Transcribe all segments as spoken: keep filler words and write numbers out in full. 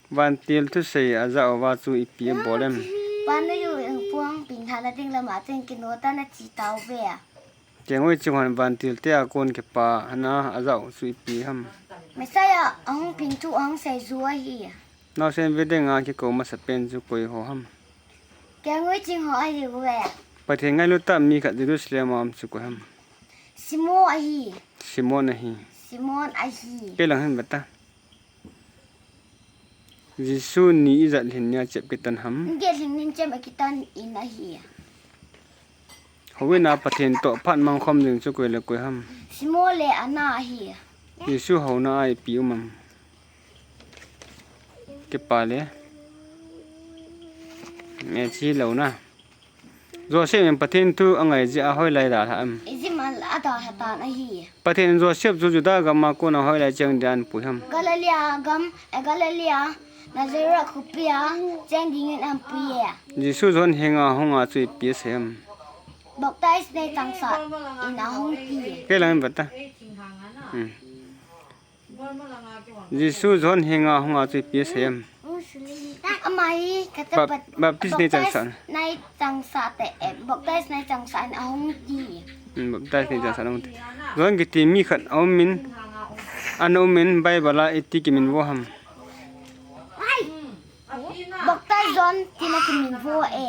Vantil thusei ajah uva chu ipi abol em? Panu yu eng puang ping thana ding lama cheng kino ta na chi tau ve. Kengoi ching hon vantil te a kon kipa hana ajah u chu ipi ham? Messiah ahung ping thu ahung sei ju ahi. Naosen ve ding a kikou masa pen chu koi ho ham? Kengoi ching ho ahi ve. Pathen ngailut tah mi khat Jerusalem a um chu koi ham? Simon ahi. Simon ahi. Simon ahi. Kei lang hin bata. Jesu ni ijat lhin nia chep kitan ham? Nge lhin nin chem akitan in ahi. Houin a Pathen toh phat mangkhom ding chu koi le koi ham? Simon le Anna ahi. Jesu houna a ipi um am? Kipa le. Nge chi lou na. Joseph in Pathen thu angai jeh a hoilai dalha am? Egypt a dalha tan ahi. Pathen in Joseph chu Judah gam a kona hoilai cheng dia anapui ham? Galilee gam, eh, Galilee, Nazareth khopi a cheng dingin anapui e. Jesu John henga hunga chu ipi asei am? Baptize nei changsah in ahung ti. Kei lang in bata. Hmm. Jesu John henga hunga chu ipi asei am? Ama hi kata Bap-, pat-, Baptist nei changsah. Baptist nei changsah te, eh, Baptist nei changsah in ahung ti. Hmm, Baptist nei changsah in ahung ti. John kiti mi khat aum in, ana um in Bible a iti kiminvo ham? Baptist John tina kiminvo e.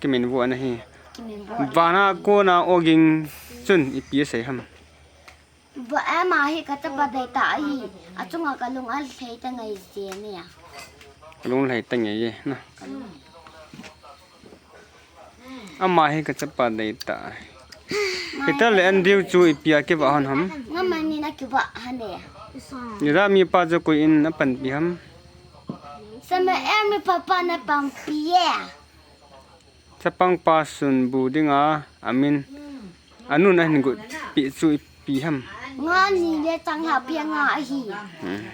Kiminvo ana hi. Kiminvo. Vana kona ogin chun ipi asei ham? Ba, ama hi ka chapa deitah ahi, achunga ka lung alhai ta ngai je nia. Ka lung lhai ta ngai e, na. Ama hi ka chapa deitah ahi. Peter le Andrew chu ipi a kivah hon ham? Ngam ani na kivah hon e. Judah mipa chu koi in apanpi ham? Samaria mipa pan apanpi e. Chapang pa sun bu dinga amin anun ahin gotpi chu ipi ham? Nga ni le chang ha pia nga ahi. Hmm.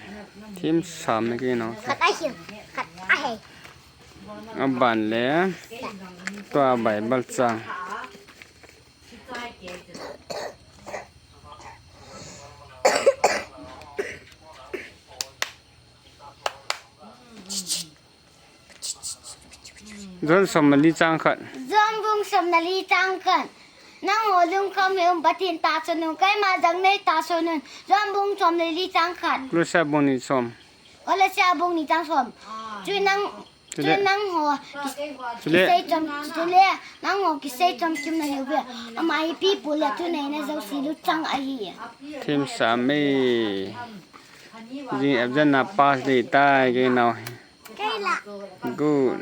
Thim sam na kei nau. Khat ahi, khat ahi. Aban le tua Bible chang. John som le li chang khat. John bung som le li chang khat. Nangho lungkham hih un, Pathen tahsan un, keima jong nei tahsan un. John bung som le li chang khat. Kolosia bung ni som. Kolosia bung ni chang som. Chule nang, chule, chule nangho ki-, chule, kisei chom, chule nangho kisei chomkim nahiuve. Ama hi pi pu le thuneina jouse lut chang ahi. Thim sam e. Jing exam na pass ding tai kei nau. Good.